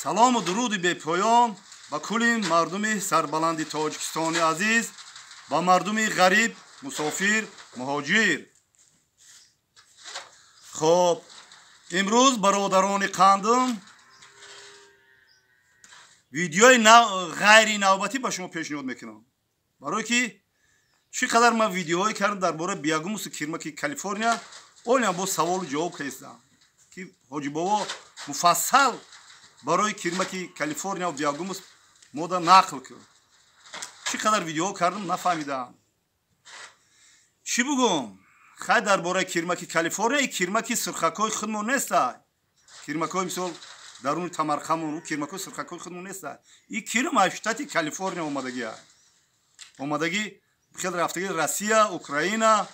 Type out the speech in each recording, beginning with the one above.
Салому дуруди бепоён ба кулли мардуми сарбаланди Тоҷикистони азиз, ба мардуми ғариб, мусофир, муҳоҷир. Хоб, имрӯз, бародарони қандам, видеои ғайринавбатӣ ба шумо пешниҳод мекунам, барое ки чӣ қадар ман видеоҳое кардам дар бораи биогумусу кирмаки Калифорния, олиам бо саволу ҷавоб кардистам, ки Ҳоҷибобо муфассал барои кирмаки Калифорния ва биогумус мода нақл кун. Чӣ қадар видеоҳо кардам, нафаҳмидам чӣ бугум. Хай, дар бораи кирмаки Калифорния, и кирмаки сурхакҳои худмон неста. Кирмакҳои, мисол, даруни Тамарқамон, ӯ кирмакҳои сурхакҳои худмон неста. И кирм аз штати Калифорния омадагия, омадагӣ хел рафтагӣ Россия, Украина,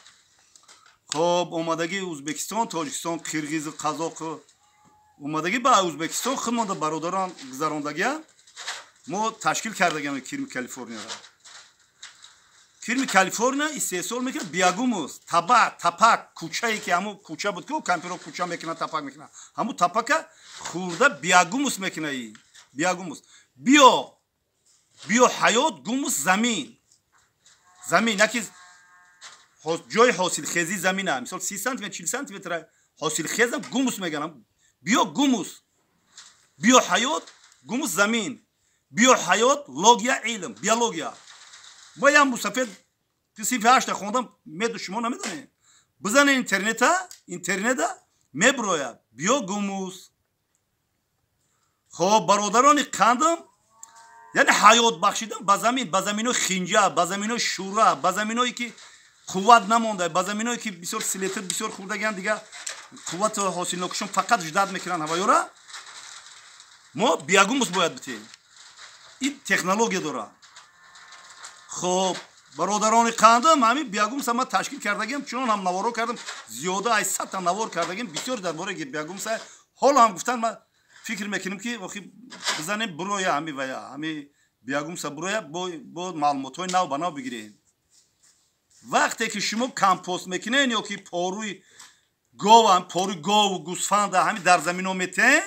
хоб, омадагӣ Ӯзбекистон, Тоҷикистон, Қирғизу қазоқ, омадагӣ ба Ӯзбекистон. Худмонда бародарон гузарондагия, мо ташкил кардагиам кирми Калифорнияро. Кирми Калифорния истеҳсол мекунад биогумус, таба тапак, кучае ки ҳамун куча буд, ки кампиро куча мекунад, тапак мекунад, ҳамун тапака хӯрда биогумус мекунад. И биогумус био ҳаёт, гумус замин, замин яки ҷои ҳосилхезии замина, мисол, 30 сантиметр, 40 сантиметр ҳосилхезам гумус меганам. Био гумус, био ҳаёт, гумус замин, био ҳаёт, логия илм, биология. Мо ям мусафед синфи ҳашта хондам, меду шумо намедонед. Бизане интернета, интернета меброяд биогумус. Хоб, бародарони қандам, яъне ҳаёт бахшидан ба замин, ба заминои хинҷа, ба заминои шӯра, ба заминое ки қувват намонда, ба заминое ки бисёр селитра бисёр хӯрдагиан, дига қуввату ҳосилнокишон, фақат ждать мекунанд ҳаваёра. Мо биогумус бояд битем, ин технология дорад. Хоб, бародарони қандам, ҳамин биогумуса ман ташкил кардагиам, чунон ҳам наворо кардам, зиёда аз 100-та навор кардагиам, бисёр дар бораи биогумуса. Ҳоло ҳам гуфтан, ман фикр мекунем, ки охи бизанем, буроя ҳами вая, ҳами биогумуса буроя, бо маълумотҳои нав ба нав бигирем. Вақте ки шумо компост мекунед ё ки поруи гов, поруи гову гӯсфанда ҳами дар замино метен,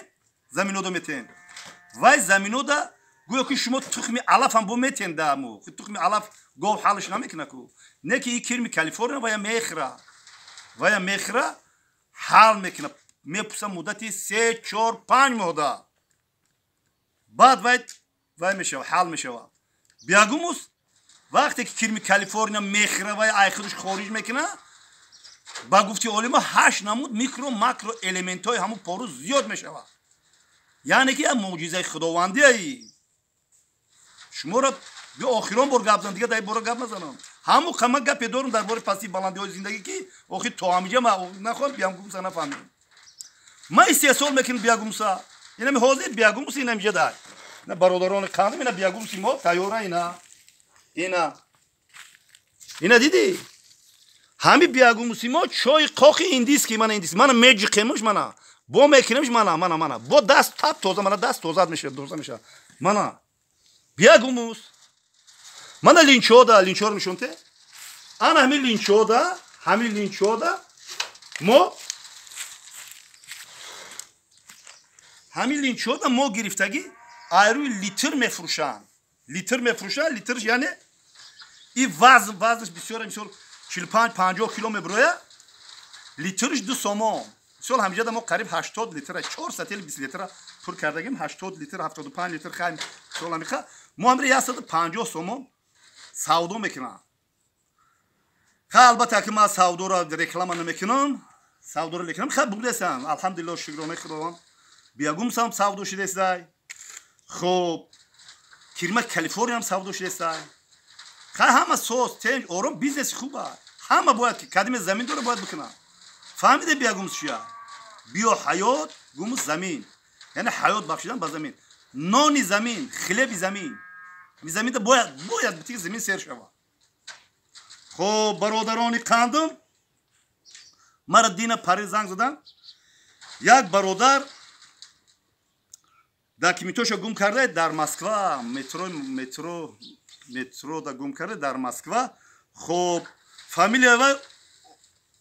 заминодо метен, вай заминода гӯё ки шумо тухми алаф ҳам бо метен. Даму тухми алаф гов ҳалш намекуна ку, не ки и кирми Калифорния вая мехӯра, вая мехӯра, ҳал мекуна, мепуса муддати 3, 4, 5 моҳда, баъд вай мешава, ҳал мешава биогумус. Вақте ки кирми Калифорния мехӯра, вай айхудаш хориҷ мекуна. Ба гуфти олима, ҳашт намуд микро макро элементҳои ҳамун пору зиёд мешавад. Яъне ки як мӯъҷизаи худовандиаи. Шуморо би охирон бор гап зан, дига дар бора гап назанам. Ҳамун қама гапе дорам дар бораи пасти баландиҳои зиндагӣ, ки охир то ҳамиҷа ма нахоҳам биогумуса нафаҳмем. Ман истеҳсол мекунам биогумуса. Инами ҳозир биогумус инамиҷа дар ина, бародарони қандам, ина биогумуси мо тайёра. Ина дидӣ, ҳами биогумуси мо чойи қоқи индийский, мана индийский, мана меҷиқемуш, мана бо мекунемш, мана, мана, мана бо даст тап тоза, мана даст тоза мешавад, тоза мешавад. Мана биогумус, мана линчода, линчоро нишонте. Ана ҳамин линчода, ҳамин линчода мо, ҳамин линчода мо гирифтагӣ, айрӯи литр мефурӯшанд, литр мефурӯшанд. Литрш яъне и вазн, вазнш бисёр, мисол, 45, 50 кило меброя, литрш 2 сомон. Мисол, ҳамиҷада мо қариб 80 литра, чор сатели 20 литра пур кардагим, 80 литр, 75 литр. Хай, мисол, ҳамиқа мо ҳамра 150 сомон савдо мекунам. Ха, албатта, ки ман савдоро реклама намекунам, савдоро мекунам. Ха, будесам, алҳамдулилло, шукронаи Худованд, биогумусам савдо шудестай, хоб, кирма Калифорниям савдо шудестай. Хай, ҳама соз, тенҷ, ором, бизнеси хуба. Ҳама бояд ки кадиме замин дора, бояд бикунад. Фаҳмиде биогумус чия? Био ҳаёт, гумус замин, яъне ҳаёт бахшидан ба замин, нони замин, хлеби замин. Заминда бояд бити, замин сер шава. Хоб, бародарони қандам, мара дина пари занг задан як бародар, документоша гум карда дар Москва, метро да гум карда дар Москва. Хоб, фамилия вай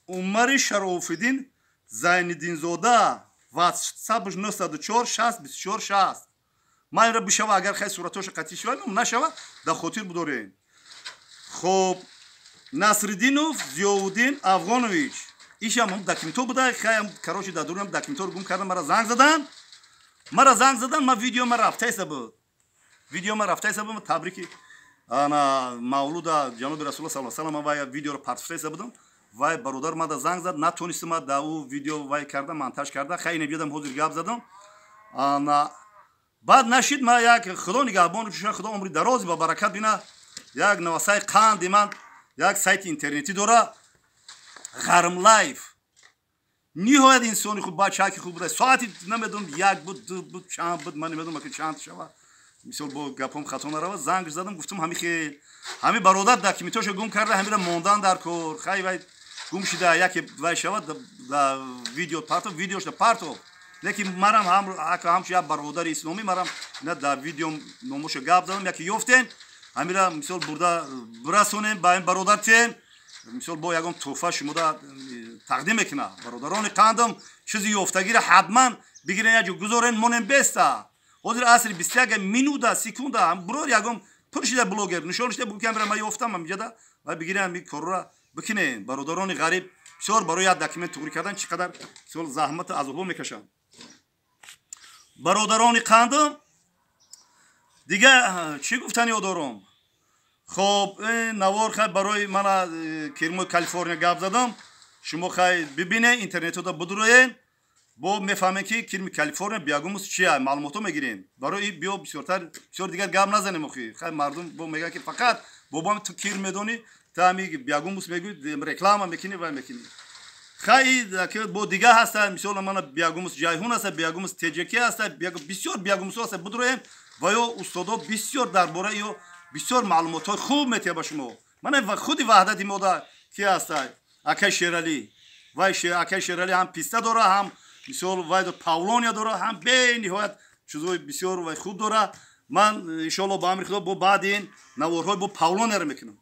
Умари Шарофиддин Зайниддинзода, ватсапш 904 60 24 60. Ман инро бишава, агар хай суратоша қатъӣ шава, нашава, дар хотир будорем. Хоб, Насриддинов Зиёвуддин Афғонович, ишам документо буда. Хаям, короче, дар дурам документоро гум кардам. Мара занг задан. Ма видео ма рафтаиса буд, видео ма рафтаиса буд. Табрики ана мавлуда ҷаноби Расулла саллаллоҳу алайҳи васаллам, вай видеоро партофтаиса будам. Вай бародар мада занг зад, натонистам да ӯ видео вай карда, монтаж карда. Хай, ина биёдам, ҳозир гап задам. Ана баъд нашид. Ма як Худо нигаҳбон, худо умри дарози ба баракат бина, як навасаи қанди ман як сайти интернетӣ дора, Ғармлайф. Ниҳоят инсони хуб, бачаки хуб буда. Соати намедонам, 1 буд, 2 буд, чанд буд, ман намедонам, ки чанд шава, мисол, бо гапом хато нарава. Занг задам, гуфтам: ҳами хел, ҳами бародар документошо гум карда, ҳамира мондан дар кор. Хай, вай гум шида, яке вай шавад, да видео партов, видеошда партов. Лекин марам ҳамчу як бародари исломӣ, марам на дар видео номошо гап задам. Яке ёфтен, ҳамира, мисол, бурда бирасонем ба ин бародар, тен, мисол, бо ягон тӯҳфа шумода тақдим мекунад. Бародарони қандам, чизи ёфтагиро ҳатман бигирен, як ҷо гузорен, монем беста. Ҳозир асри 21, минута, секунда бурор, ягон пур шида блогер нишон шида, буг камера ма ёфтам ҳамиҷада ва бигирен, ҳами корро бикунем. Бародарони ғариб бисёр барои як документ туғрӣ кардан чӣ қадар, мисол, заҳмату азобҳо мекашанд. Бародарони қандам, дига чӣ гуфтаниё дорам? Хоб, навор хай барои мана кирмои Калифорния гап задам. Шумо хай бибинед, интернетода будуроен, бо мефаҳмем, ки кирми Калифорния биогумус чия, маълумотҳо мегирем. Барои биё бисёртар, бисёр дигар гап назанем. Охи хай, мардум бо мегӯянд, ки фақат бобам, ту кир медонӣ, ту ҳами биогумус мегӯӣ, реклама мекунӣ, вай мекунӣ. Хай, бо дига ҳаста, мисол, мана биогумус Ҷайҳун ҳаста, биогумус ТЖК ҳаста, бисёр биогумусҳо ҳаста. Будуроем ва ё устодо бисёр дар бораи ё бисёр маълумотҳои хуб метиҳад ба шумо. Мана худи Ваҳдати мода ки ҳаста, акай Шералӣ. Вай акай Шералӣ ҳам писта дора, ҳам, мисол, вай павлония дора, ҳам бениҳоят чизҳои бисёр вай хуб дора. Ман, иншоалло, ба амри Худо, бо баъди ин наворҳои бо павлонияро мекунам.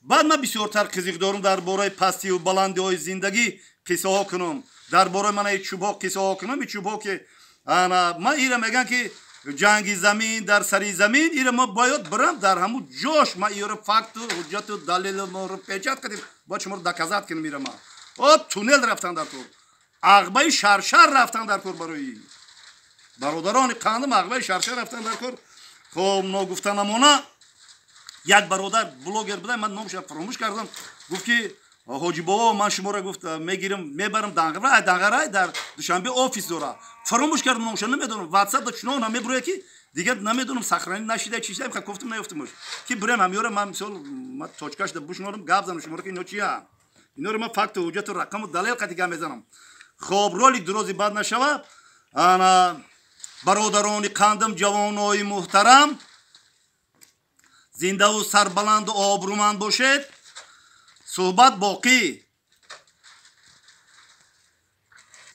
Баъд ман бисёртар қизиқ дорум дар бораи пастию баландиҳои зиндагӣ қиссаҳо кунам, дар бораи мана чӯбҳо қиссаҳо кунам. И чӯбҳо ки ана ман ира мегӯям, ки ҷанги замин дар сари замин, ира ма бояд бирам дар ҳамун ҷош. Ма иёро факту ҳуҷҷату далелу печать кардем, бояд шуморо доказать кунам. Ира ма о туннел рафтан дар кор, ағбаи шаршар рафтан дар кор. Барои бародарони қандам, ағбаи шаршар рафтан дар кор. Хоб, ногуфта намона, як бародар блогер буда, ман номаша фаромӯш кардам, гуфт, ки ҳоҷи бобо, ман шуморо, гуфт, мегирам, мебарам Данғарай. Данғарай дар Душанбе офис дора. Фаромӯш кардам номаша, намедонам. Ватсап чунон ҳам мебурояд, ки дигар намедонам, сохранить нашида, чи шида, кофтум, наёфтумуш, ки бирем ҳамёра. Ман, мисол, ман точкашда бушнорам, гап занам шуморо, ки ино чия. Иноро ман факту ҳуҷҷату рақаму далел қати гап мезанам. Хоб, ролик дурози бад нашава. Ана, бародарони қандам, ҷавонои муҳтарам, зиндаву сарбаланду обрӯманд бошед. Суҳбат боқӣ.